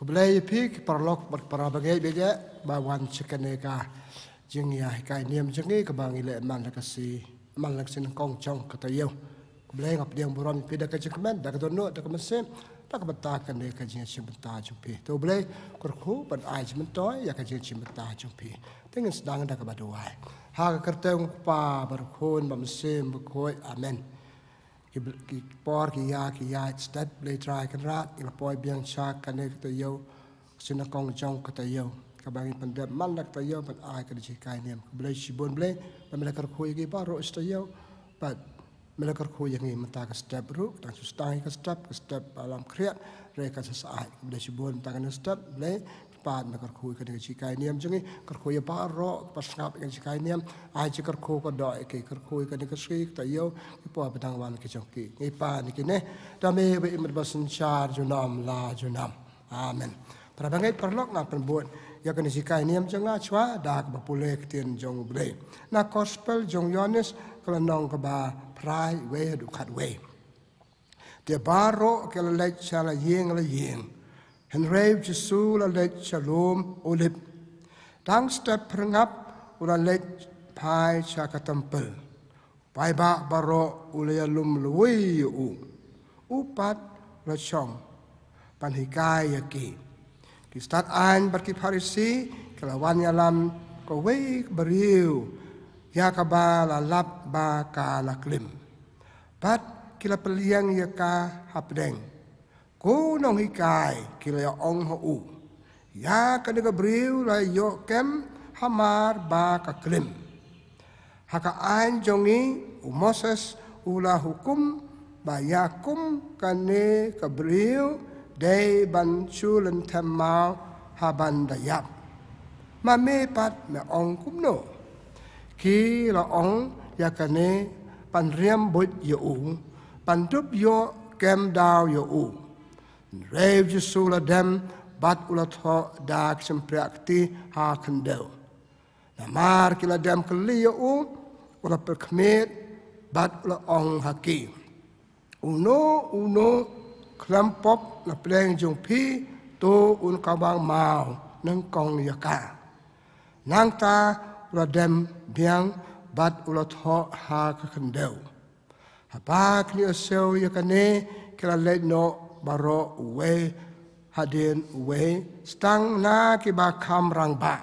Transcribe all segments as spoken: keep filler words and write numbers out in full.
Khublei ïa phi ki paralok bad para bangeit bad ïa ba wan sha kane ka jingïahikai niam jong ngi kaba ngi leh man la ka sngi, man la ka sngi nyngkong jong ka taïew. Khublei, nga pdiang burom ïa phi da ka jingkmen, da ka dohnud, da ka mynsiem, da ka bynta kane ka jingshim bynta jong phi. To U Blei kyrkhu ban ai jingmyntoi ïa ka jingshim bynta jong phi. Te ngin sdang da kaba duwai. Ha ka kyrteng U Kpa bad U Khun bad U Mynsiem Bakhuid. Amen. Ki bl-, ki por ki ïa, ki ïa stet Blei Trai Kynrad, ngi la poi biang sha kane ka taïew, ka sngi nyngkong jong ka taïew. Kaba ngi pyndep man la ka taïew ban ai ka jinghikai niam. Khublei shibun Blei, ba me la kyrkhu ïa ngi baroh sha taïew, bad me la kyrkhu ïa ngi mynta ka step ruh, tang shu sdang ïa ka step, ka step ba lam khriat, re ka sa ai. Khublei shibun mynta kane step, Blei, Kpa, me la kyrkhu ïa kane ka jinghikai niam jong ngi, kyrkhu ïa baroh, ba sngap ïa ka jinghikai niam, ai jingkyrkhu kyrdoh ïa ki, kyrkhu ïa kane ka sngi, ka taïew, ki por ba dang wan ki jong ki. Ngi pan ïa kine, da me ba im bad ba synshar junom la junom. Amen. Para bangeit paralok, ngan pynbud ïa kane ka jinghikai niam jong nga shuwa da kaba pule ka ktien jong U Blei. Na Gospel jong u Ïoannis ka lynnong kaba phra, wei haduh khatwei. Te baroh ki la leit sha la ïing la ïing, hynrei u Jisu u la leit sha lum Olib. Tang step phyrngab u la leit phai sha ka templ. Paidbah baroh u la ïalum lwin ïa u. U pat u la shong ban hikai ïa ki. Ki stad aiñ bad ki Pharisi ki la wan ïalam kawei ka briew ïa kaba la lap ba ka la klim. Bad ki la pynliang ïa ka hapdeng. Ko nonghikai, ki la ïa ong ha u, ïa kane ka briew la ïoh kem hamar ba ka klim. Ha ka aiñ jong ngi, u Moses u la hukum ba ïa kum kane ka briew dei ban shu lynthem maw ha ban da ïap. Ma me pat me ong kumno? Ki la ong ïa kane ban riam buit ïa u, ban dup ïoh kem daw ïa u. Hynrei u Jisu u la dem bad u la thoh da ka shympriahkti ha khyndew. Namar ki la dem kylli ïa u, u la pyrkhmied bad u la ong ha ki, uno uno khlem pop na pdeng jong phi, to un kawang maw nyngkong ïa ka. Nangta u la dem biang bad u la thoh ha ka khyndew. Haba ki nongïasew ïa kane ki la leit noh baroh uwei hadien uwei, tang na kiba kham rangbah.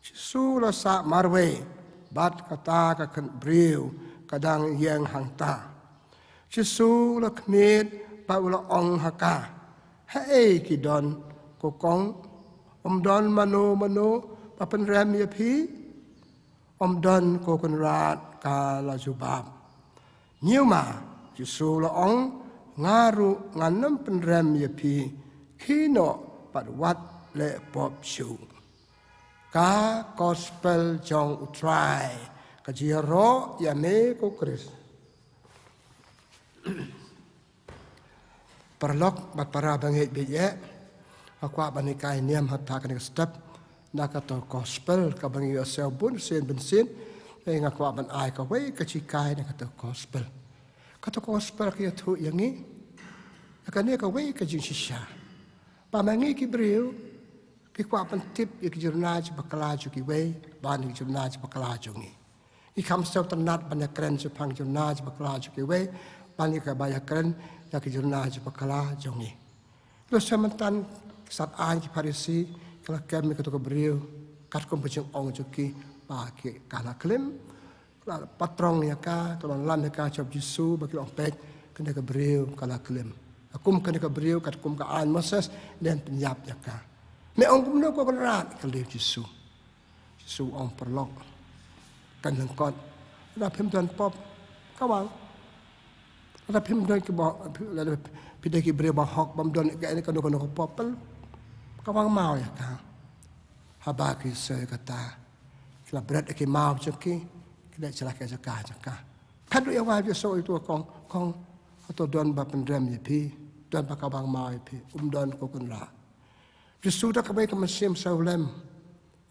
Jisu u la sah marwei bad kata ka kyn-, briew ka dang ïeng hangta. Jisu u la khmied bad u la ong ha ka, haei ki don, ko kong? Ym don mano mano ba pynrem ïa phi? Ym don, ko kynrad, ka la jubab. Ñiewma, Jisu u la ong, nga ruh ngan ym pynrem ïa phi, khie noh bad wat leh pop shuh. Ka Gospel jong U Trai. Ka jingïaroh ïa me ko Khrist. Paralok bad para bangeit bad ïa, nga kwah ban hikai niam ha kane ka step na kato ka Gospel kaba ngi ïohsngew bun sien bun sien. Nga kwah ban ai kawei ka jinghikai na kato ka Gospel. Kato ka Gospel ka ïathuh ïa ngi ïa kane kawei ka jingshisha, ba ma ngi ki briew ngi kwah ban tip ïa ki jingduna jingpakla jong kiwei bad ïa ki jingduna jingpakla jong ngi. Ngi kham sngewtynnat ban ïakren shaphang ki jingduna jingpakla jong kiwei bad ïa kaba ïakren ïa ki jingduna jingpakla jong ngi. Lehse mynta ki stad aiñ ki Pharisi ki la kem ïa kato ka briew katkum ka jingong jong ki ba ki, ka la klim. Ki la patrong ïa ka, ki la lam ïa ka sha u Jisu, ba ki la ong, peit, kane ka briew ka la klim. Kum kane ka briew katkum ka aiñ Moses, dei ban pynïap ïa ka. Me ong kumno, ko kynrad? Kylli u Jisu. Jisu u ong, paralok, kan lyngkot. Lada phim don pop, kawang. Lada phim don ki ba, lada phi dei ki briew bahok bym don kano kano ka pop, kawang maw ïa ka. Haba ki ïohsngew kata, ki la bret ïa ki maw jong ki, ki leit sha la ka jaka jaka. Haduh ïa wei u Jisu u ong, kong, kong, hato don ba pynrem ïa phi? Don ba kawang maw ïa phi? Ym don, ko kynrad. Jisu da kawei ka mynsiem sawlem,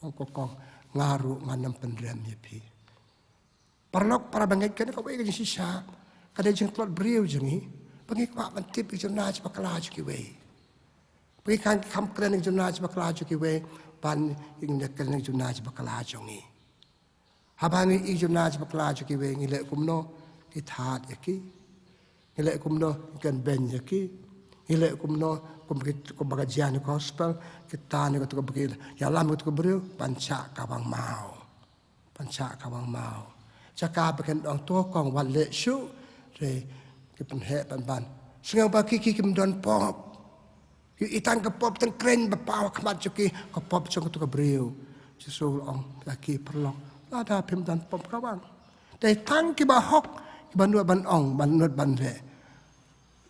ong, ko kong, nga ruh ngan ym pynrem ïa phi. Paralok, para bangeit, kane kawei ka jingshisha, ka dei jingtlot briew jong ngi ba ngi kwah ban tip ïa ki jingduna jingpakla jong kiwei. Ngi kham, kham kren ïa ki jumna jingpakla jong kiwei, ban ïa ngi kren ïa ki jumna jingpakla jong ngi. Haba ngi ïa ki jumna jingpakla jong kiwei, ngi leh kumno? Ngi thad ïa ki. Ngi leh kumno? Ngi kren beiñ ïa ki. Ngi leh kumno? Kum ki, kum ba ka jia na gospel, ki tan ïa kato ka briew, ïalam ïa kato ka briew ban shah kawang maw. Ban shah kawang maw. Jaka ba kin ong to kong wat leh shuh, re ki pynheh pynban. Sngew ba ki, ki kim don pop. Ïohi tang ka pop tang kren ba paw ha khmat jong ki, ka pop jong kato ka briew. Jisu u ong ïa ki, paralok, lada phim don pop, kawang. Dei tang kiba hok kiba nud ban ong, ban nud ban leh.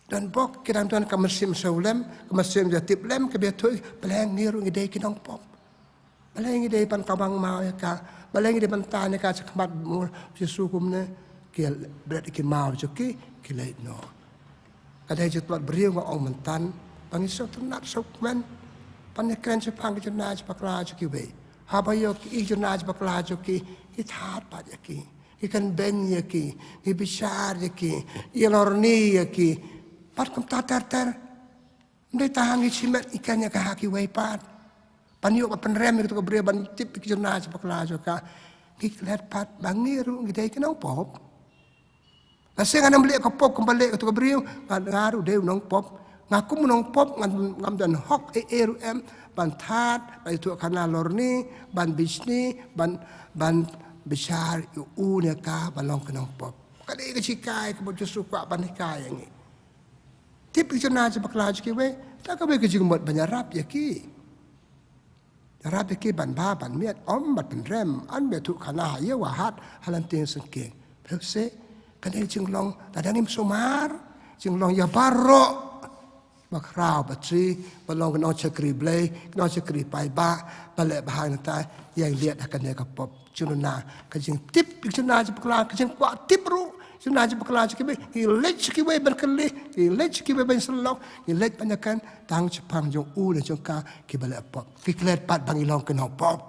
Don bok ki dang don ka mynsiem sngewlem, ka mynsiem ïatip lem, kaba ïathuh, balei ngi ruh ngi dei ki nongpop. Balei ngi dei ban kawang maw ïa ka, balei ngi dei ban tan ïa ka sha khmat u Jisu kumne? Ki bret ïa ki maw jong ki, ki leit noh. Ka dei jingtlot briew, nga ong mynta, ba ngi sngewtynnat sngewkmen ban ïakren shaphang ki jumna jingpakla jong kiwei. Haba ïoh ki jumna jingpakla jong ki, ngi thad pat ïa ki. Ngi kren beiñ ïa ki, ngi bishar ïa ki, ïalorni ïa ki. Bad kumta ter ter. Ym dei tang ha ngi shimet, ngi kren ïa ka ha kiwei pat. Ban ïoh ban pynrem ïa kato ka briew, ban tip ïa ki jumna jingpakla jong ka. Ngi klet pat ba ngi ruh ngi dei ki nongpop. Lashai ngan ym leh ka pop kumba leh kato ka briew, nga, nga ruh dei u nongpop. Nga kum u nongpop, ngan, ngam don hok ei ei ruh em ban thad, ban ïathuhkhana, lorni, ban bishni, ban, ban bishar ïa u ne ka, ban long ki nongpop. Ka dei ka shikai kaba u Jisu u kwah ban hikai ïa ngi. Tip ïa ki jumna jingpakla jong kiwei, da kawei ka jingmut ban ïarap ïa ki. Ïarap ïa ki ban bha ban miat, ym ban pynrem, ym ban ïathuhkhana ha ïew ha hat, ha lynti syngkien. Phi sngewsih, kane ka jinglong, lada ngim sumar, jinglong ïa baroh. Ba khraw ba tri, ba long ki nongshakri Blei, ki nongshakri paidbah, ba leh bha nangta, ïa ngi leit ha kane ka pop. Jingduna, ka jingtip, ka jingduna jingpakla, ka jingkwah tip ruh, jingduna jingpakla jong kiwei, ngi leit sha kiwei ban kylli, ngi leit sha kiwei ban sylloh, ngi leit ban ïakren, tang shaphang jong u ne jong ka, kiba leh pop. Ki klet pat ba ngi long ki nongpop.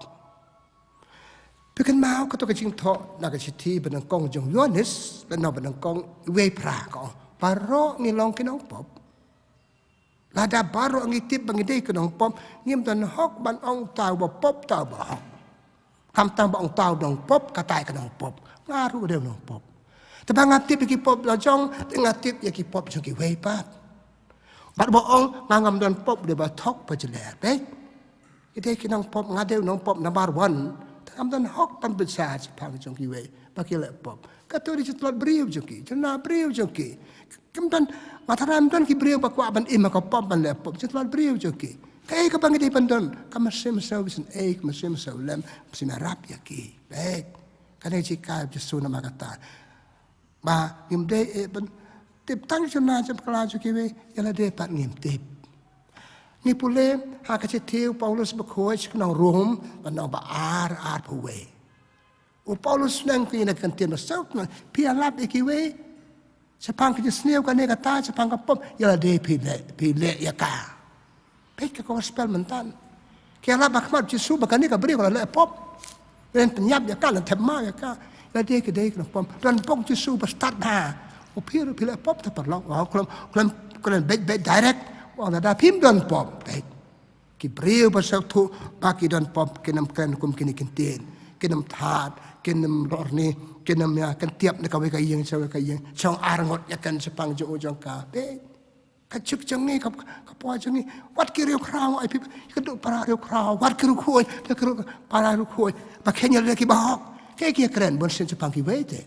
Phi kynmaw kato ka jingthoh na ka shithi banyngkong jong u Ïoannis, lynnong banyngkong, wei phra ka ong, baroh ngi long ki nongpop. Lada baroh ngi tip ba ngi dei ki nongpop, ngim don hok ban ong uta uba pop, uta uba hok. Khamtam ba ong uta u nongpop, katai ka nongpop. Nga ruh dei u nongpop. Te ba nga tip ïa ki pop la jong, te nga tip ïa ki pop jong kiwei pat. Bad ba ong nga ngam don pop dei ba thok ba jler, dei. Ngi dei ki nongpop, nga dei u nongpop number one. Te ngam don hok ban bishar shaphang jong kiwei ba ki leh pop. Kato dei jingtlot briew jong ki, jingduna briew jong ki. Kim don, nga tharai ym don ki briew ba kwah ban im ha ka pop ban leh pop, jingtlot briew jong ki. Kaei kaba ngi dei ban don, ka mynsiem sngewsih, eh, ka mynsiem sngewlem, mynsiem ïarap ïa ki. Bad kane ka jinghikai u Jisu namar kata. Ba ngim dei, eh, ban tip tang jingduna jingpakla jong kiwei, ïa lade pat ngim tip. Ngi pule ha ka shithi u Paulus bakhuid sha ki nong Rom, lynnong ba ar, arphew wei. U Paulus u ong ïa kine ki ktien ba suk, phi ïalap ïa kiwei shaphang ka jingsniew kane kata, shaphang ka pop, ïa lade phi leh, phi leh ïa ka. Peit ka gospel mynta. Ki ïalap ha khmat u Jisu ba kane ka briew ka la leh pop. Len pynïap ïa ka, len thep maw ïa ka. Ïa lade ki dei ki nongpop. Don bok u Jisu ba stad ha. U, phi ruh phi leh pop te paralok. Wow, khlem, khlem, khlem beit, beit direct. Wow, lada phim don pop. Beit. Ki briew ba sngewthuh ba ki don pop, kin ym kren kum kine ki ktien. Kin ym thad, kin ym lorni, kin ym ïa, kin tiap na kawei ka ïing sha kawei ka ïing. Shong arngut ïa, kin shaphang jong u jong ka. Beit. Ka juk jong ngi, ka, ka por jong ngi. Wat ki riewkhraw, ai phi, ka duk para riewkhraw. Wat ki riewkhuid, ki riewkhuid, para riewkhuid. Ba kheiñ ïa lade kiba hok. Kaei ki ïakren, bun sien shaphang kiwei te.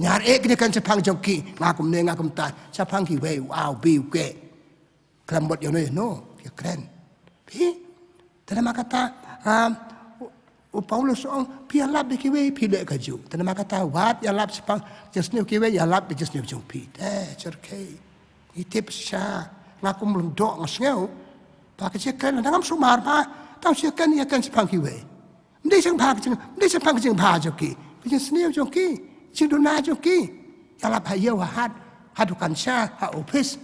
Ñiar eh kine kren shaphang jong ki, nga kumne, nga kumta, shaphang kiwei, u A, u B, u K. Khlem mut ïano ïano, ki kren. Phi, te namar kata, um, u, u Paulus u ong, phi ïalap ïa kiwei, phi leh kajuh. Te namar kata, wat ïalap shaphang jingsniew kiwei, ïalap ïa jingsniew jong phi. Te, syrkhei. Ngi tip shisha, nga kum lyngdoh nga sngew. Ba ka jingkren, lada ngam sumar ba, tang shu kren, ïakren shaphang kiwei. Ym dei sngewbha ka jing, ym dei sngewbha ka jingbha jong ki. Ka jingsniew jong ki, jingduna jong ki. Ïalap ha ïew ha hat, ha dukan sha, ha ophis,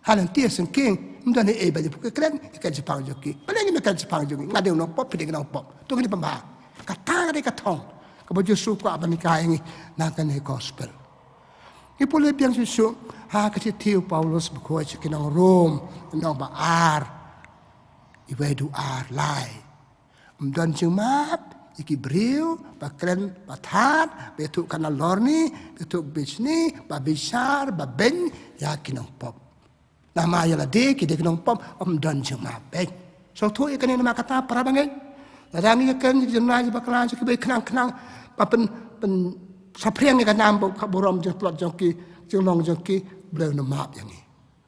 ha lynti syngkien. Ym don ei ei ba jong ki kren, kren shaphang jong ki. Balei ngim kren shaphang jong ki? Nga dei u nongpop, phi dei ka nongpop. To ngin pynbha. Kata ka dei ka thong kaba u Jisu u kwah ban hikai ïa ngi na kane ka gospel. Ngi pule biang shuh shuh Ha ka shithi u Paulus bakhuid sha ki nong Rom, lynnong ba ar, iwei haduh ar, lai. Ym don jingmap ïa ki briew ba kren, ba thad, ba ïathuh ka nalor ni, ba ïathuh bishni, ba bishar, ba beiñ ïa ki nongpop. Namar ïa lade ki dei ki nongpop, ym don jingmap beit. Sngewthuh ïa kane namar kata para bangeit. Lada ngi kren ïa ki jingnai bakla jong ki, ba khnang khnang ba pyn, pynsaphriang ïa ka nam bad ka burom jingtlot jong ki, jinglong jong ki, Blei un ym map ïa ngi.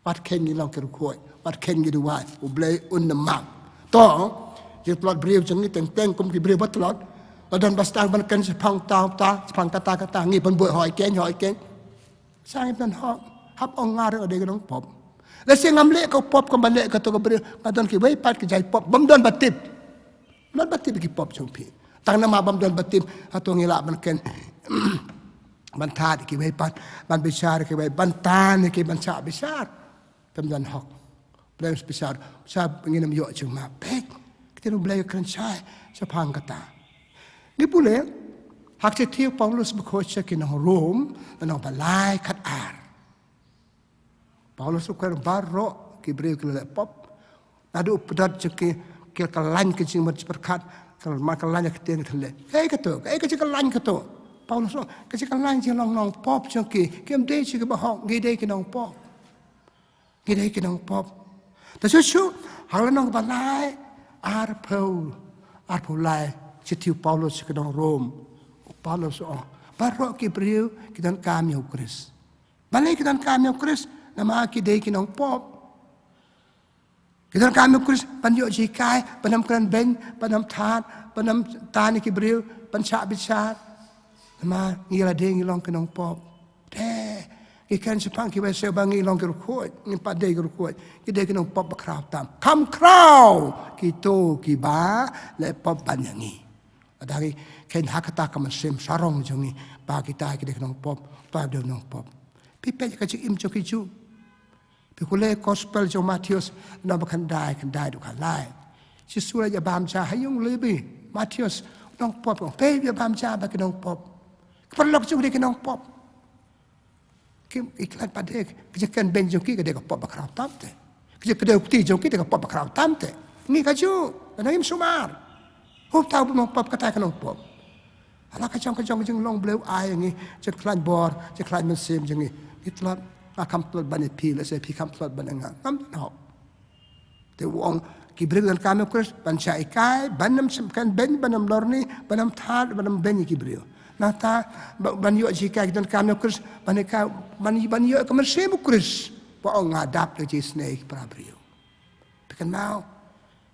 Wat kheiñ ngi long ki riewkhuid, wat kheiñ ngi duwai, U Blei un ym map. To, jingtlot briew jong ngi teng teng kum ki briew ba tlot. La don ba sdang ban kren shaphang uta uta, shaphang kata kata, ngi pynbuh hoi keiñ, hoi keiñ. Sa ngi pynhok, hap ong nga ruh nga dei ka nongpop. Lehse ngam leh ka pop kumba leh kato ka briew, nga don kiwei pat ki jait pop bym don ba tip. Ym don ba tip ki pop jong phi. Tang namar bym don ba tip, hato ngi lah ban kren, ban thad kiwei pat, ban bishar kiwei, ban tan ki, ban shah bishar. Te ym don hok. Blei un bishar, sa ngin ym ïoh jingmap. Peit, ktien U Blei u kren shai shaphang kata. Ngi pule ha ka shithi u Paulus bakhuid sha ki nong Rom, lynnong ba lai, khat ar. Paulus u kren baroh ki briew ki la leh pop. Naduh u pdot jong ki, ki la kyllain ka jingmut jingpyrkhat, ki la kyllain ka ktien ka thylliej. Kaei kato, kaei ka jingkyllain kato? Paulus u ong ka jingkyllain jinglong nongpop jong ki, kim dei shuh kiba hok, ngi dei ki nongpop. Ngi dei ki nongpop. Te shuh shuh ha ka lynnong ba lai, arphew, arphew lai, shithi u Paulus sha ki nong Rom. U Paulus u ong baroh ki briew ki donkam ïa u Khrist. Balei ki donkam ïa u Khrist? Namar ki dei ki nongpop. Ki donkam ïa u Khrist ban ïoh jinghikai, ban ym kren beiñ, ban ym thad, ban ym tan ïa ki briew, ban shah bishar. Namar ngi lade ngi long ki nongpop. Te ngi kren shaphang kiwei seh ba ngi long ki riewkhuid, ngim pat dei ki riewkhuid. Ngi dei ki nongpop ba khraw tam. Kham khraw kito kiba leh pop ban ïa ngi. Lada ngi kheiñ ha kata ka mynsiem sarong jong ngi ba kita ki dei ki nongpop, ba dei nongpop. Phi peit ka jingim jong ki Jiw. Phi pule gospel jong u Mathaios, lynnong ba khyndai, khyndai haduh khatlai. Jisu u la ïabam ja ha ïing u Lebi. Mathaios, nongpop, peit u ïabam ja bad ki nongpop. Ki paralok jong u dei ki nongpop. Kim, i khlaiñ pat de, ka jingkren beiñ jong ki ka dei ka pop ba khraw tam te. Ka jingkdew kti jong ki dei ka pop ba khraw tam te. Ngi kajuh, ka nang im sumar. Hooid, uta u nongpop, kata ka nongpop. Hala ka jong ka jong ka jinglong Blei u ai ïa ngi, jingkhlaiñ bor, jingkhlaiñ mynsiem jong ngi. Ngi tlot, nga kham tlot ban ïa phi, lehse phi kham tlot ban ïa nga. Ngam don hok. Te u ong ki briew ki donkam ïa u Khrist ban shah hikai, ban ym shim kren beiñ, ban ym lorni, ban ym thad, ban ym beiñ ïa ki briew. Nangta ba, ban ïoh jinghikai ki donkam ïa u Khrist ban hikai, ban, ban ïoh ka mynsiem u Khrist. Ba ong nga dap da ka jingisynei ïa ki para briew. Phi kynmaw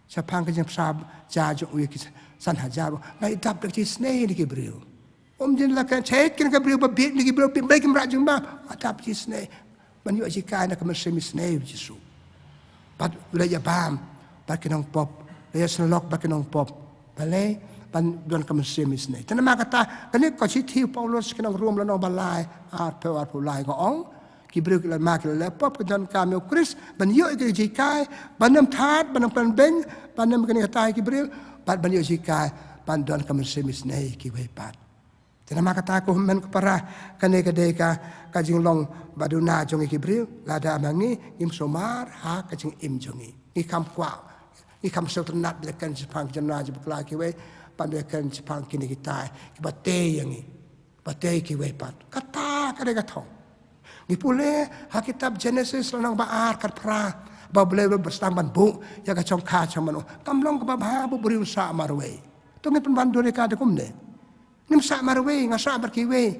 shaphang ka jingpynsah ja jong u ïa ki san hajar, nga dap da ka jingisynei ïa ki briew. Um dei la kren, check kin ka briew ba bieit, kin ki briew bieit, balei kim rah jingbam? Nga dap jingisynei ban ïoh jinghikai na ka mynsiem isynei u Jisu. Bad u la ïabam bad ki nongpop, u la ïasyllok bad ki nongpop. Balei? Ban don ka mynsiem isynei. Te namar kata, kane ka shithi u Paulus ki nong Rom lynnong ba lai, arphew, arphew lai ka ong, ki briew ki la, ma ki la leh pop ki donkam ïa u Khrist ban ïoh ïa ka jinghikai, ban ym thad, ban ym kren beiñ, ban ym kren katai ki briew, bad ban ïoh jinghikai ban don ka mynsiem isynei kiwei pat. Te namar kata ko hynmen ko para, kane ka dei ka, ka jinglong ba duna jong ngi ki briew, lada ma ngi ngim sumar ha ka jingim jong ngi. Ngi kham kwah, ngi kham sngewtynnat ban ïakren shaphang ki jingnai jingbakla kiwei, ban ïakren shaphang kine kitai kiba tei ïa ngi, ba tei kiwei pat. Kata ka dei ka thong. Ngi pule ha kitab Genesis lynnong ba ar, khat phra, ba U Blei u la sdang ban buh ïa ka shongkha shongman, kam long kaba bha ba u briew un sah marwei. To ngin pynban dur ïa ka da kumne. Ngim sah marwei, nga sah bad kiwei.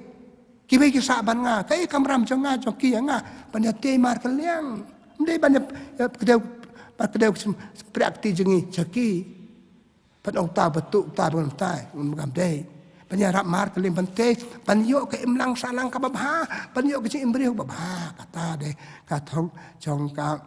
Kiwei ki sah bad nga, kaei ka kamram jong nga, jong ki ïa nga, ban ïatei markylliang. Ym dei ban ïa, ïa, kdew, ban kdew ka jingpyrkhat kti jong ngi sha ki. Ban ong uta ba tuh, uta ba ngam tai, ngam dei. Ban ïarap markylliang, ban tei, ban ïoh ka imlang sahlang kaba bha, ban ïoh ka jingim briew ba bha, kata dei ka thong jong ka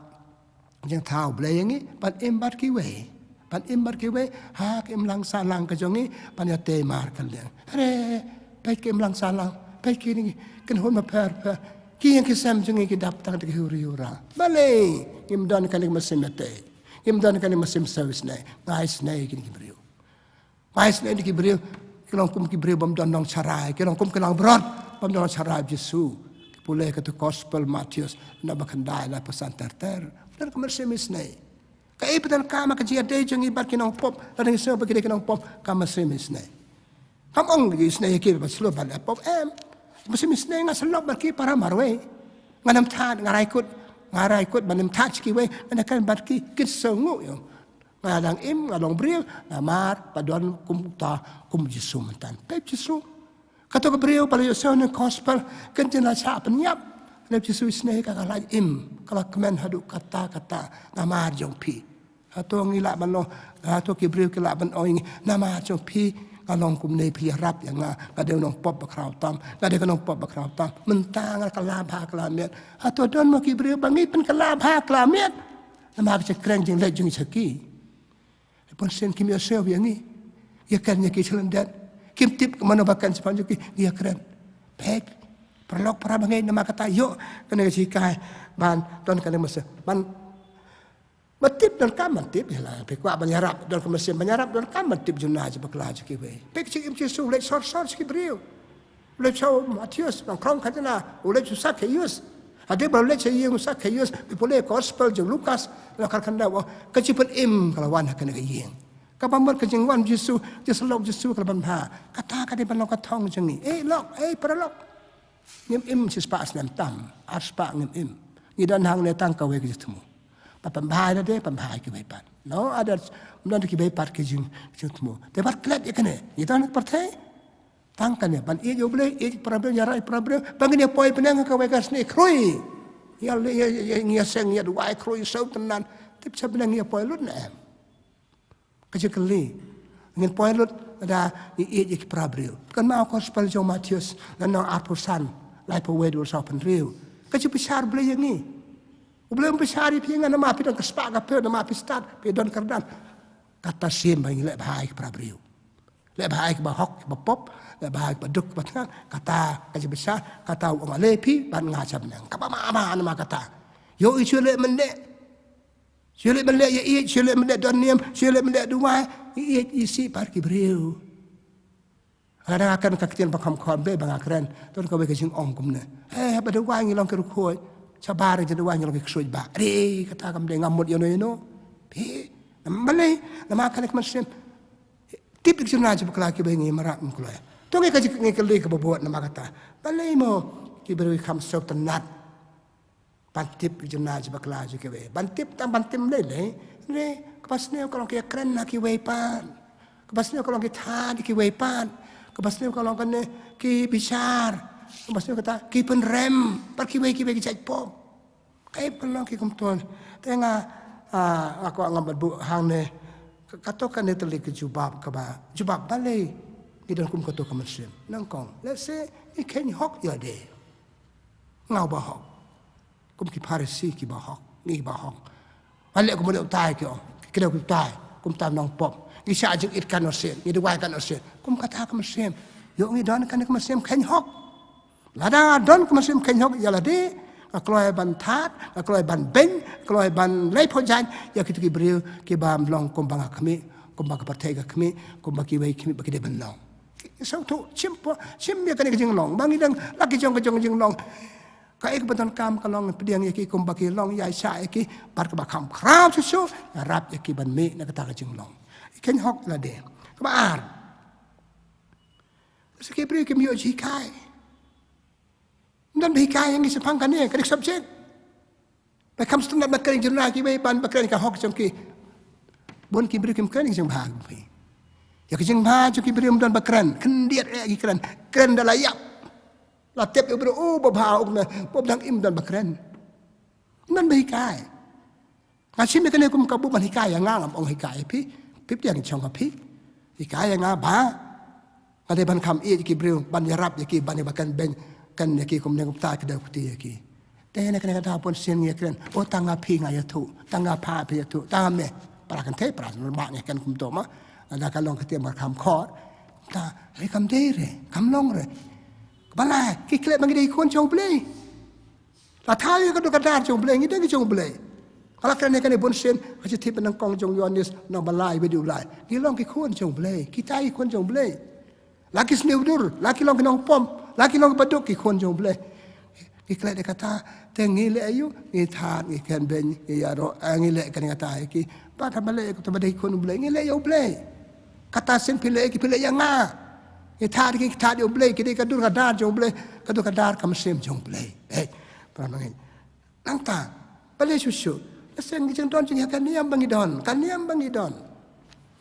jingthaw Blei ïa ngi, ban im bad kiwei. Ban im bad kiwei ha ka imlang sahlang ka jong ngi, ban ïatei markylliang. Hynrei peit ka imlang sahlang, peit kine ki kynhun bapher bapher. Ki ïing ki sem jong ngi ki dap tang da ka hiwri hiwra. Balei? Ngim don kane ka mynsiem ïatei. Ngim don kane ka mynsiem sngewsynei. Nga isynei ïa kine ki briew. Nga isynei ïa ki briew, ki long kum ki briew bym don nongsharai, ki long kum ki langbrot bym don nongsharai Jisu. Ki Pule katu gospel Mathaios, na ba khyndai, na ba san ter ter. Don ka mynsiem isynei. Kaei ba donkam ha ka jingïadei jong ngi bad ki nongpop, lada ngi sngew ba ki dei ki nongpop, ka mynsiem isynei. Kam ong isynei ïa ki ba shlur ban leh pop, em. Mynsiem isynei, nga sylloh bad ki para marwei. Ngan ym thad, nga rai kut, nga rai kut ban ym thad sha kiwei, ngan ïakren bad ki, kin sngew ïa nga. Nga dang im, nga long briew, namar ba don kumta, kum Jisu mynta. Pep Jisu. Kato ka briew ba la ïohsngew ïa ka gospel, kan jin la shah pynïap. Lep Jisu isynei, ka la im, ka la kmen haduh katta katta, namar jong phi. Hato ngi lah ban long, hato ki briew ki lah ban ong ïa ngi, namar jong phi nga long kumne, phi ïarap ïa nga, nga dei u nongpop bakhraw tam, nga dei ka nongpop bakhraw tam. Mynta nga kylla bha kylla miat. Hato don mo ki briew ba ngi pynkylla bha kylla miat? Namar ka jingkren jingleh jong ngi sha ki. Bunsien kim ïohsngew ïa ngi. Ïakren ïa ki sha lyndet. Kim tip kumno ba kren shaphang jong ki, ngi ïakren. Peit, paralok para bangeit, namar kata ïoh kane ka jinghikai ban don kane ka mynsiem. Ban, ban tip donkam ban tip, ïa la phi kwah ban ïarap, don ka mynsiem ban ïarap, donkam ban tip jumno jong bakla jong kiwei. Peit ka jingim Jisu, u leit sor sor sha ki briew. U leit sha u Mathaios, nongkhrong khajna, u leit sha u Sakhaios. Hadien ba u leit sha ïing u Sakhaios, phi pule gospel jong u Lukas, lynnong khatkhyndai, ka jingpynim ka la wan ha kane ka ïing. Kaba mut ka jingwan Jisu, jingsyllok Jisu ka la ban bha. Kata ka dei ban long ka thong jong ngi. Eh lok, eh paralok. Ngim im shispah snem tam, arspah ngim im. Ngi don hangne tang kawei ka jingthmu. Ba pynbha ïa lade, pynbha ïa kiwei pat. No, ada, ym don kiwei pat ki jing, jingthmu. Te wat klet ïa kane. Ngi don ha ka pyrthei. Tang kane, ban ïeit ïa U Blei, ïeit para briew, ïarap para briew, ba ngin ïa poi bneng ha kawei ka sngi khrui. Ïa le, ïa, ïa, ïa, ngi ïa seng, ïa duwai khrui, sngewtynnat. Tip sha bneng ngi ïa poi lut ne em? Ka jingkylli. Ngin poi lut lada ngi ïeit ïa ki para briew. Kynmaw ka gospel jong u Mathaios, lynnong arphew san, laiphew wei haduh saw phew hynriew. Ka jingbishar U Blei ïa ngi. U Blei um bishar ïa phi ïa nga namar phi don ka spah ka phew, namar phi stad, phi don kyrdan. Kata shim ba ngi leh bha ïa ki para briew. Leh bha ïa kiba hok, kiba pop, leh bha ïa kiba duk, kiba thngan, kata ka jingbishar, kata u ong ale phi, bad nga sha bneng. Kaba ma, ma, namar kata. Ïohi shu leh mynne. Shu leh mynne ïa ïeit, shu leh mynne don niam, shu leh mynne duwai, ïeit isih bad ki briew. Lada nga kren ka ktien ba kham khot, ba nga kren, don kawei ka jingong kumne. Eh, haba duwai ngi long ki riewkhuid, shabar jingduwai ngi long ki ksuid ba. Re, kata kam dei, ngam mut ïano ïano. Phi, namar balei, namar kane ka mynsiem. Tip ïa ki jumno jingpakla kiba ngi marap ngim kloi. To ngi ka jing, ngi kylli kaba bud namar kata. Balei mo ki briew ki kham sngewtynnat ban tip ïa ki jumno jingpakla jong kiwei. Ban tip tang ban tip lei lei. Hynrei kaba sniew ka long ki ïakren ha kiwei pat. Kaba sniew ka long ki thad ha kiwei pat. Kaba sniew ka long kane ki bishar. Kaba sniew kata ki pynrem bad kiwei kiwei ki jait pop. Kaei ba long ki kumto. Te nga, ah, nga kwah ngam bad buh hangne. Ka, kato kane tylli ka jubab kaba, jubab balei ngi don kum kato ka mynsiem. Nyngkong, lehse ngi kheiñ hok ïa lade. Nga uba hok. Kum ki Pharisi kiba hok, ngi kiba hok. Ngan leh kumno utai ki ong, ki kdew ki utai, kumta nongpop. Ngi shah jingit katno sien, ngi duwai katno sien. Kum kata ka mynsiem. Ïoh ngi don kane ka mynsiem kheiñ hok. Lada nga don ka mynsiem kheiñ hok ïa lade, nga kloi ban thad, nga kloi ban beiñ, nga kloi ban leh pyrshah ïa kito ki briew kiba ym long kumba nga khmih, kumba ka pyrthei ka khmih, kumba kiwei khmih ba ki dei ban long. Sngewthuh, shim po, shim ïa kane ka jinglong. Ba ngi dang la ki jong ka jong jinglong. Kaei kaba donkam ka long pdiang ïa ki kumba ki long, ïaishah ïa ki, bad kaba kham khraw shuh shuh, ïarap ïa ki ban mih na kata ka jinglong. Kheiñ hok lade. Kaba ar. Sa ki briew kim ïoh jinghikai. Ym don ba hikai ïa ngi shaphang kane, kane ka subject. Ba kham sngewtynnat ban kren jingla kiwei ban ba kren ka hok jong ki. Bun ki briew kim kren ka jingbha jong ki. Ïa ka jingbha jong ki briew ym don ba kren, khyndiat eh ki kren, kren da la ïap. La tip ïa u briew, oh, ba bha u kmen, ba dang im don ba kren. Ym don ba hikai. Nga shim ïa kane kum ka buh ban hikai ïa nga, ngam ong hikai ïa phi. Phi pdiang shong ha phi. Hikai ïa nga ba nga dei ban kham ïeit ïa ki briew, ban ïarap ïa ki, ban ïa ba kan beiñ, kan ïa ki kumne kumta, kdew kti ïa ki. Te na kane ka daw bunsien ngi ïa kren, oh, tang nga phi nga ïathuh, tang nga pha phi ïathuh, tang nga me. Para kynthei, para nongbah ngi ïa kren kumto ma. Lada ka long ka ktien ba kham khot. Ta, hei kam dei re, kam long re. Ba la, ki klet ba ngi dei ki khun jong U Blei. La thaw ïa ka dur ka dar jong U Blei, ngi dei ki jong U Blei. Nga la kren ïa kane bunsien, ha shithi ba nyngkong jong u Ïoannis, lynnong ba lai, wei haduh lai. Ngi long ki khun jong U Blei, kita ki khun jong U Blei. La ki sniew dur, la ki long ki nongpop, la ki long ki baduk, ki khun jong U Blei. Ngi klet ïa kata, te ngi leh ïa u, ngi thad, ngi kren beiñ, ngi ïaroh, eh, ngi leh kane kata ïa ki. Bad haba leh ïa u, te ba dei khun U Blei, ngi leh ïa U Blei. Kata sien phi leh ïa ki, phi leh ïa nga. Ngi thad ïa ki, ngi thad ïa U Blei, ki dei ka dur ka dar jong U Blei, ka dur ka dar ka mynsiem jong U Blei. Hei, para bangeit. Nangta, balei shuh shuh? Lehse ngi jingdon jingeh ka niam ba ngi don, ka niam ba ngi don.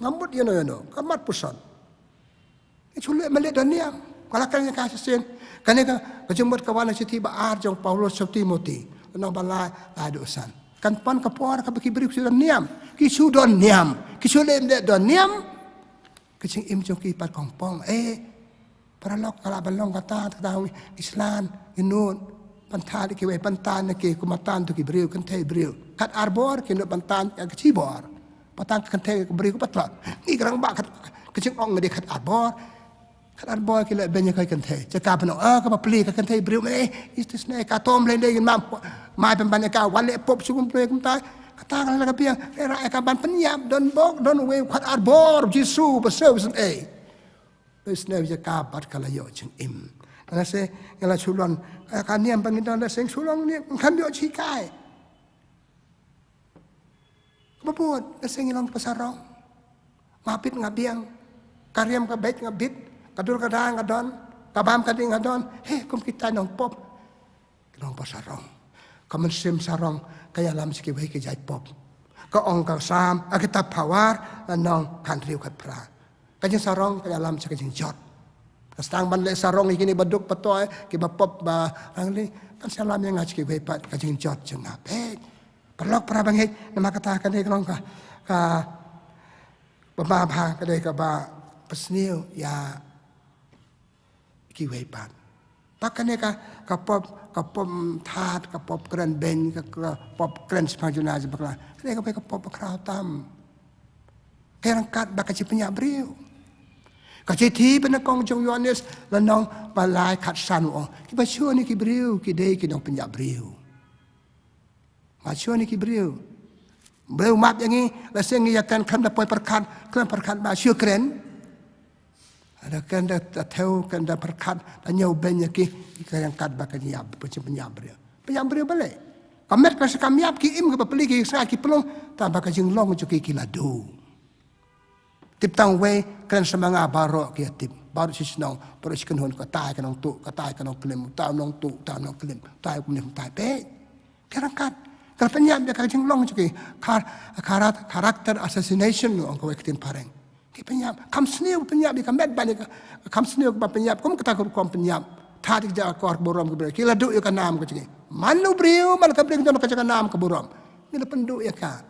Nga mut ïano ïano, ka mat puson. Ngi shu leh mlien don niam. Nga la kren ïa ka shisien. Kane ka, ka jingmut ka wan na shithi ba ar jong Paulus sha Timothy. Lynnong ba lai, lai haduh san. Kan pan ka por kaba ki briew ki shu don niam. Ki shu don niam. Ki shu leh mlien don niam. Ka jingim jong ki pat kong pong. Eh, paralok, ka lah ban long kata, kata ngi shlur, ngi nud. Ban thad ïa kiwei, ban tan ïa ki, kumba tan ïa ki briew, kynthei briew. Kat ar bor, ki nud ban tan ïa ka shi bor. Ba tan ka kynthei ka briew ka patlot. Ngi ka rangbah kat, ka jingong ngi dei kat ar bor. Kat ar bor ki leh beiñ ïa ka kynthei. Jaka ban ong, ah, kaba plie ka kynthei briew, eh, is this ne, ka tom lei dei ngin mam, mai pynban ïa ka, wan leh pop shu kum plie kumta. Kata ka la ka biang, rah ïa ka ban pynïap, don bok, don wei, kat ar bor, Jisu, ba sew, eh. Ba sniew ïa ka bad ka la ïoh jingim. Lehse, nga la shu lon, eh, ka niam ba ngi don lehse shu long niam, kan ïoh jinghikai. Ba bun, lehse ngi long ba sarong. Nga bit nga biang. Ka riam ka beit nga bit. Ka dur ka dar nga don. Ka bam ka dih nga don. He, kum kita nongpop. Ki long ba sarong. Ka mynsiem sarong, ka ïalam sha kiwei ki jait pop. Ka ong ka Salm, ha kitab Phawar, lynnong khatriew khatphra. Ka jingsarong, ka ïalam sha ka jingjot. Ka sdang ban leh sarong ïa kine ba duk ba toi, kiba pop ba rangli, kan sa ïalam ïa nga sha kiwei pat, ka jingjot jong nga. Peit. Paralok para bangeit, namar kata kane ka long ka, ka, ba ba ba, ka dei kaba pynsniew ïa kiwei pat. Ba kane ka, ka pop, ka pop thad, ka pop kren beiñ, ka, ka pop kren shaphang juna jong bakla. Kane ka, ka pop ba khraw tam. Ka ryngkat bad ka jingpynïap briew. Ka shithi ba nyngkong jong u Ïoannis, lynnong ba lai khatsan u ong, kiba shun ïa ki briew, ki dei ki nongpynïap briew. Ba shun ïa ki briew. Briew map ïa ngi, lehse ngi ïa kren khlem da poi pyrkhat, khlem pyrkhat ba shu kren. Lada kren da, da thew, kren da pyrkhat, da ñiew beiñ ïa ki, ka ryngkat bad ka jingïap, ka jingpynïap briew. Pynïap briew balei? Ka met ka sa kam ïap, ki im kiba plie, ki sa ki pynlong, tang ba ka jinglong jong ki ki la duh. Tip tang wei, kren sa ma nga baroh ki ïa tip. Baroh shi shnong, baroh shi kynhun, katai ka nongtuh, katai ka nongklim, utai u nongtuh, utai u nongklim, utai u klim, utai peit. Ka ryngkat, ka pynïap ïa ka jinglong jong ki, kar-, karat-, character assassination ong kawei ka ktien phareng. Ki pynïap, kham sniew pynïap ïa ka met ban ïa ka, kham sniew ba pynïap, kum kata ka rukom pynïap. Thad ïa ka akor burom ka briew, ki la duh ïa ka nam ka jong ngi. Man u briew, man ka briew, ka jong ka nam ka burom. Ngi la pynduh ïa ka.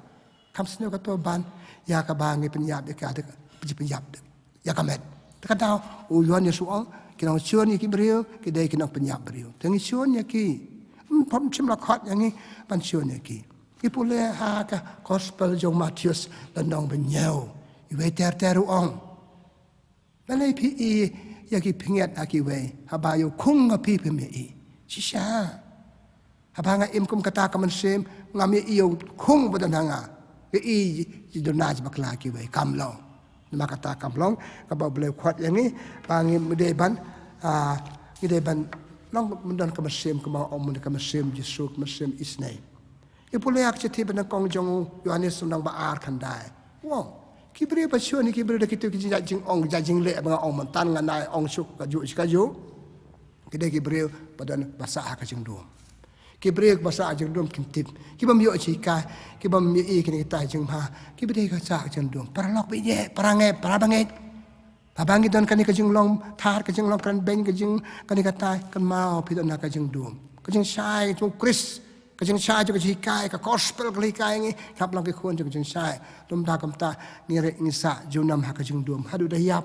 Kham sniew kato ban, ïa kaba ngi pynïap ïa ka, da ka, pynïap da, ïa ka met. Te ka daw, u Ïoannis u ong, ki nongshun ïa ki briew, ki dei ki nongpynïap briew. Te ngi shun ïa ki. Ym, pom shym la khot ïa ngi, ban shun ïa ki. Ngi pule ha ka gospel jong Mathaios lynnong ba hynñiew. Iwei ter ter u ong. Balei phi i ïa ki phyngiat ha kiwei, haba ïa u khun nga phi phim ïa i. Shisha. Haba nga im kum kata ka mynsiem, ngam ïa i ïa u khun ba don ha nga. Ïa i, i duna jong bakla kiwei, kam long. Namar kata kam long, kaba U Blei u khot ïa ngi, ba ngi dei ban, ah, ngi dei ban, long ban don ka mynsiem, kumba ong mynne ka mynsiem Jisu, ka mynsiem isynei. Ngi pule ha ka shithi ba nyngkong jong u Ïoannis lynnong ba ar khyndai. Wow. Ki briew ba shun ïa ki briew da kito ki jait jingong, jait jingleh ba nga ong mynta nga nai ong shuh kajuh shi kajuh. Ki dei ki briew ba don ba sah ha ka jingdum. Ki briew ba sah ha ka jingdum kim tip. Ki bym ïoh shikai, ki bym ïohi kine kita jingma. Ki ba dei ka sah ha ka jingdum. Paralok ba ïeit, para ngeit, para bangeit. Haba ngi don kane ka jinglong thar, ka jinglong kren beiñ, ka jing, kane katai, kynmaw phi don ha ka jingdum. Ka jingshai jong u Khrist, ka jingshai jong ka jinghikai, ka gospel ka hikai ngi, hap long ki khun jong ka jingshai. Lymda kumta, ngi rek ngi sah junom ha ka jingdum. Haduh da ïap,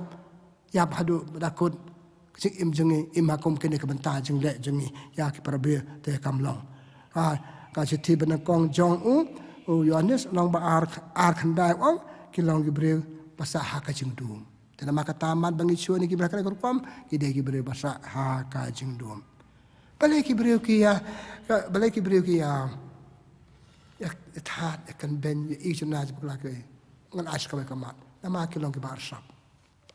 ïap haduh da kut. Ka jingim jong ngi, im ha kum kine ki bynta jingleh jong ngi, ïa ki para briew te kam long. Ha, ka shithi ba nyngkong jong u, u Ïoannis lynnong ba ar, ar khyndai u ong, ki long ki briew ba sah ha ka jingdum. Te namar kata mat ba ngi shun ïa ki briew kane ka rukom, ki dei ki briew ba sah ha ka jingdum. Balei ki briew ki ïa, ka, balei ki briew ki ïa, ïa thad, ïa kren beiñ, ïa i juna jong bakla kiwei. Ngan ai sa kawei ka mat. Namar ki long kiba arsap.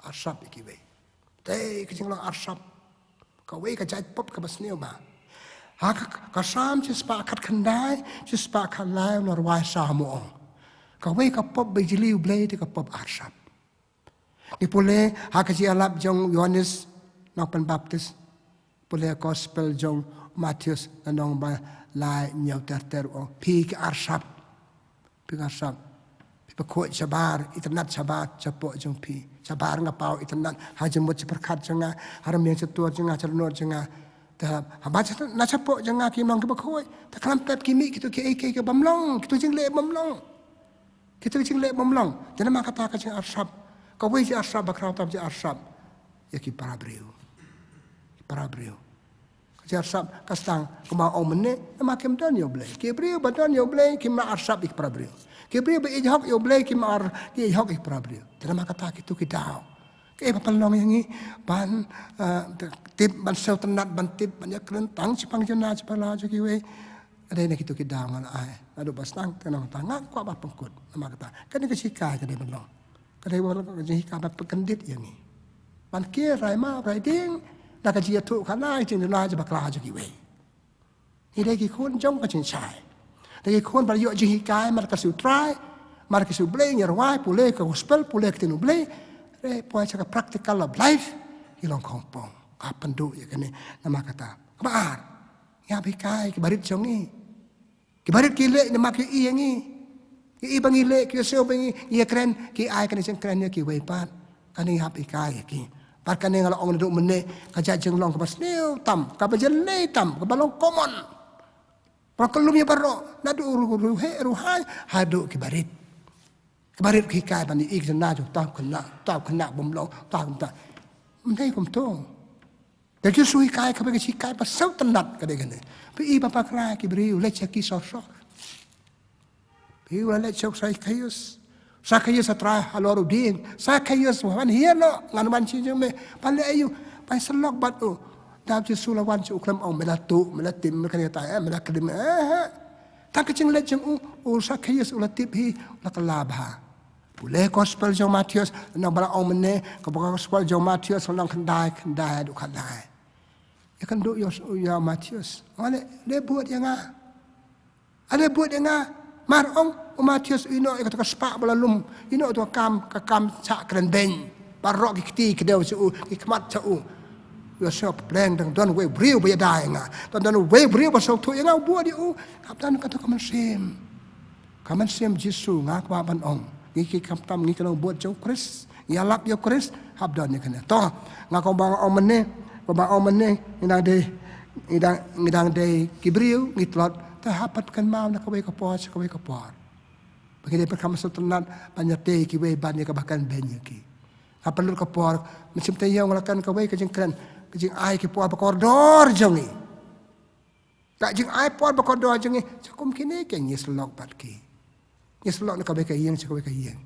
Arsap ïa kiwei. Te ka jinglong arsap. Kawei ka jait pop kaba sniew ba. Ha ka, ka Salm shispah khatkhyndai, shispah khatlai u nongrwai Salm u ong, kawei ka pop ba jylliew Blei te ka pop arsap. Ngi pule ha ka jingïalap jong u Ïoannis Nongpynbaptis. Pule gospel jong u Mathaios, lynnong ba lai, hynñiew ter ter, u ong, phi ki arsap. Phi ki arsap. Phi bakhuid shabar, itynnad shabar shapoh jong phi. Shabar nga paw, itynnad, ha jingmut jingpyrkhat jong nga, ha rmiang shatur jong nga, sha dohnud jong nga. Te haba shapoh jong nga kim long kiba khuid, te khlem pep ki mih kito kiei kiei ki bym long, kito jingleh bym long. Kito jingleh bym long. Te namar kata ka jingarsap, kawei jingarsap ba khraw tam, jingarsap ïa ki para briew. Ki para briew. Ka jingarsap ka sdang, kumba ong mynne, namar kim don ïa u Blei. Ki briew ba don ïa u Blei kim lah arsap ïa ki para briew. Ki briew ba ïeit hok ïa u Blei kim ar, ki ïeit hok ïa ki para briew. Te namar kata kito ki daw, kaei ba pynlong ïa ngi ban, eh, tip, ban sngewtynnad, ban tip, ban ïakren tang shaphang jong nga, shaphang la jong kiwei? Ka dei na kito ki daw nga la ai. Naduh ba sdang te nangta nga kwah ban pynkut. Namar kata, kane ka jinghikai ka dei ban long, ka dei ban long ka jinghikai ba pynkyndit ïa ngi, ban kiew rai map rai dieng na ka jingïathuhkhana, ka jingduna, ka jingbakla jong kiwei. Ngi dei ki khun jong ka jingshai. Dei ki khun ba la ïoh jinghikai mar ka ktien U Trai, mar ka ktien U Blei, ngi rwai, pule ka gospel, pule ka ktien U Blei. Hynrei poi sha ka practical of life, ngi long khongpong. Ka pynduh ïa kane. Namar kata, kaba ar, ngi hap hikai ki barit jong ngi. Ki barit ki leh namar ki ïohi ïa ngi. Ki ïohi ba ngi leh, ki sngew ba ngi ïakren, ki ai kane jingkren ïa kiwei pat. Kane ngi hap hikai ïa ki. Bad kane nga la ong naduh mynne, ka jait jinglong kaba sniew tam, kaba jyllei tam, kaba long common. Ba long kyllum ïa baroh, naduh u riewheh riewhaiñ haduh ki barit. Ki barit ki hikai ban ïohi ka jingduna jong uta u khynnah, uta u khynnah bym long, uta u khynnah. Ym dei kumto. Te Jisu hikai kawei ka jinghikai ba sngewtynnad, ka dei kane. Phi i ba bakla, ki briew leit sha ki sor sor. Phi i, u la leit sha u Sakhaios. Sakhaios, A Trai, halor u dieng. Sakhaios, wan hiar noh, ngan wan sha jong me. Ban leh aïu? Ban syllok bad u. Dap Jisu la wan sha u, khlem ong me la tuh, me la tim, me la kane kata, eh, me la klim, eh, eh. Tang ka jingleit jong u, u Sakhaios u la tip hi, u la kylla bha. Pule gospel jong u Mathaios, lynnong ba la ong mynne, ka gospel jong u Mathaios, lynnong khyndai, khyndai haduh khatlai. Ïakynduh ïa u, ïa u Mathaios. Ong, ale, leh bud ïa nga. Ale bud ïa nga. Mar ong u Mathaios, u ïehnoh ïa kato ka spah ba la lum. Ïehnoh ïa kato ka kam, ka kam shah kren beiñ. Baroh ki kti ki dew sha u, ki khmat sha u. Ïa, sha pleng, dang don uwei u briew ba ïada ïa nga. Dang don uwei u briew ba sngewthuh ïa nga, u bud ïa u. Hap don kato ka mynsiem. Ka mynsiem Jisu, nga kwah ban ong, ngi ki khamtam ngi ki nongbud jong u Khrist, ngi ïalap ïa u Khrist, hap don ïa kane. To, nga kumba nga ong mynne, kumba nga ong mynne, ngi dang dei, ngi dang, ngi dang dei ki briew, ngi tlot, te hap ban kynmaw na kawei ka por sha kawei ka por. Ba ngi dei ban kham sngewtynnad ban ïatei ïa kiwei ban ïa kaba kren beiñ ïa ki. Hap ban lut ka por, mynsiem taïew nga la kren kawei ka jingkren, ka jingai ki por ba kordor jong ngi. Ka jingai por ba kordor jong ngi, sha kum kine ki ngi syllok bad ki. Ngi syllok na kawei ka ïing sha kawei ka ïing.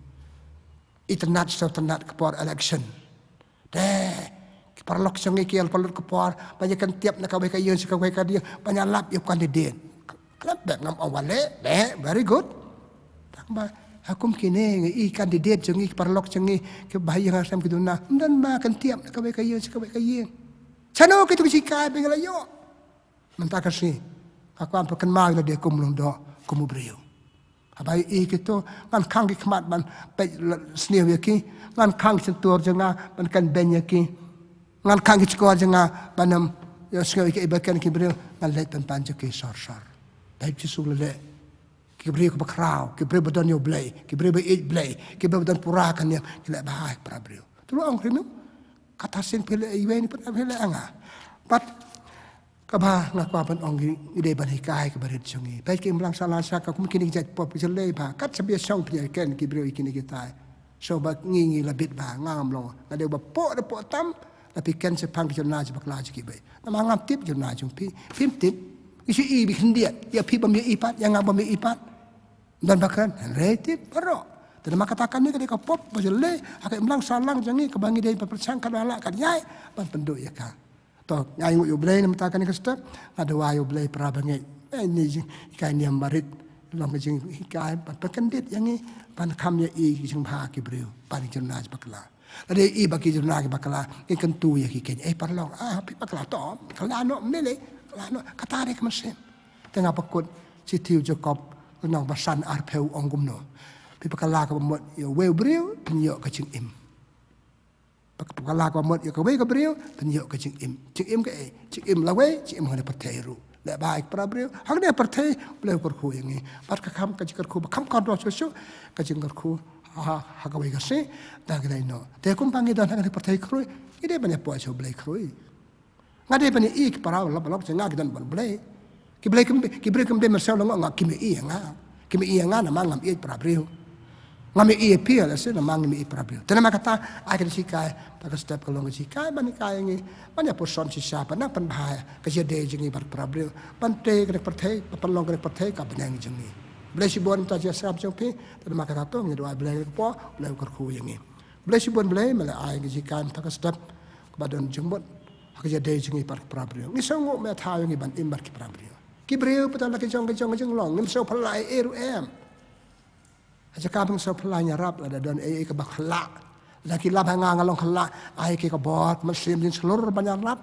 Itynnad sngewtynnad ka por election. Te ki paralok jong ngi ki ïa pynlut ka por ban ïa kyntiap na kawei ka ïing sha kawei ka ïing, ban ïalap ïa u candidate. Khlem bad ngam ong wat leh, leh, very good. Tang ba ha kum kine ngi i candidate jong ngi, ki paralok jong ngi, kiba ha ïing ha sem ki duna, ym don ba kyntiap na kawei ka ïing sha kawei ka ïing. Shano kito ki jinghikai ba ngi la ïoh? Mynta ka sngi nga kwah ban pynkynmaw ïa lade kum u lyngdoh, kum u briew. Haba i kito, ngan khang ki khmat ban peit sniew ïa ki, ngan khang ki shyntur jong nga ban kren beiñ ïa ki, ngan khang ki shkor jong nga ban ym ïohsngew ïa kiei ba kren ki briew, ngan leit pynban sha ki sor sor. Te Jisu u la leh, ki briew kiba khraw, ki briew ba don ïa u Blei, ki briew ba ïeit Blei, ki briew ba don pura ka niam, ki leh bha ha ki para briew. Te u la ong, rim, kata sien phi leh iwei, ne phi leh ïa nga. Bad kaba nga kwah ban ong, ngi dei ban hikai ki barit jong ngi. Peit ki imlang sahlang sha ka, kum kine ki jait pop ki jyllei bha. Kat shaba ïashong phi ïa kren ki briew ïa kine kitai. Shuh ba ngi, ngi la bit bha, nga ngam long. Nga dei ba pok da pok tam, la phi kren shaphang ki jingduna jingbakla jong kiwei. Namar ngam tip jingduna jong phi, phim tip. Ngi shu i ba khyndiat, ïa phi bym ïohi pat, ïa nga bym ïohi pat. Don ba kren, hynrei tip baroh. Te namar kata kane ka dei ka pop ba jyllei ha ka imlang sahlang jong ngi, kaba ngi dei ban pyrshang katba lah ka jingïaid ban pynduh ïa ka. To, nga ai nguh ïa u Blei namar kane ka step, nga duwai ïa u Blei para bangeit. Eh, ine i jinghikai niam barit, long ka jinghikai ban pynkyndit ïa ngi ban kham ïa i ki jingbha ki briew, ban ki jingduna jingbakla. Lada i ba ki jingduna jingbakla, ngi kyntu ïa ki, keiñ, eh, paralok, ah, phi bakla, to, bakla noh, ym lei lei. Kata dei ka mynsiem. Te nga pynkut shithi u Jakob lynnong ba san arphew ong kumno: Phi ba kylla kaba mut ïa uwei u briew, phin ïoh ka jingim. Ba kylla kaba mut ïa kawei ka briew, phin ïoh ka jingim. Jingim kaei? Jingim lawei, jingim hangne pyrthei ruh. Leh bha ïa ki para briew hangne pyrthei, Blei u kyrkhu ïa ngi. Bad ka kham ka jingkyrkhu ba kham kordor shuh shuh, ka jingkyrkhu ha, ha kawei ka sngi, da ka dei noh. Te kumba ngi don hangne pyrthei khrui, ngi dei ban ïa poi sha u Blei khrui. Nga dei ban ïa ki para lok lok, nga ki don ban Blei. Ki Blei kim, ki briew kim dei ban sngewlyngngoh nga, kim ïa nga. Kim ïa nga namar ngam ïeit para briew. Ngam ïeit ïa phi, lehse namar ngim ïeit para briew. Te namar kata, ai ka jinghikai, ta ka step ka long ka jinghikai ban hikai ïa ngi, ban ïa puson shisha, ban nang pynbha ïa ka jingïadei jong ngi bad para briew, ban trei kane ka pyrthei, ban pynlong kane ka pyrthei ka bneng jong ngi. Blei shibun ta jingsngap jong phi. Te namar kata to ngi duwai Blei ka por, Blei u kyrkhu ïa ngi. Blei shibun Blei, me la ai ka jinghikai mynta ka step kaba don jingmut ha ka jingïadei jong ngi bad ki para briew. Ngi sngewnguh me thaw ïa ngi ban im bad ki para briew. Ki briew pat la ki jong ki jong ki jinglong, ngim sngew phylla ei ei ruh em. Ha jaka ba ngim sngew phylla, ngi ïarap, lada don ei ei kaba khyllah, lada ki lap ha nga nga long khyllah, ai ki ka bor, ka mynsiem jingshlur ban ïarap,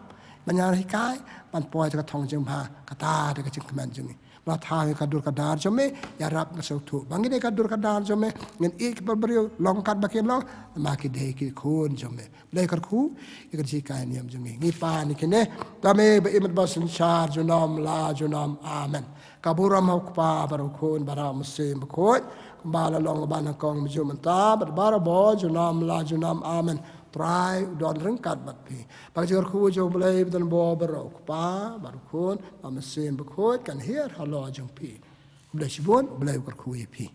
ban ïahikai, ban poi ha ka thong jingbha. Kata dei ka jingkmen jong ngi. Me la thaw ïa ka dur ka dar jong me, ïarap, nga sngewthuh ba ngi dei ka dur ka dar jong me. Ngin ïeit ki para briew long kat ba ki long, namar ki dei ki khun jong me. Blei kyrkhu ïa ka jinghikai niam jong ngi. Ngi pan ïa kine da me ba im bad ba synshar junom la junom. Amen. Ka burom ha u Kpa bad u Khun bad u Mynsiem Bakhuid, kumba la long ba nyngkong, mynta bad barabor, junom la junom. Amen. Trai u don ryngkat bad phi. Ba ka jingkyrkhu jong u Blei ba don bor baroh, u Kpa bad u Khun bad u Mynsiem Bakhuid, kan hiar halor jong phi. Blei shibun, Blei u kyrkhu ïa phi.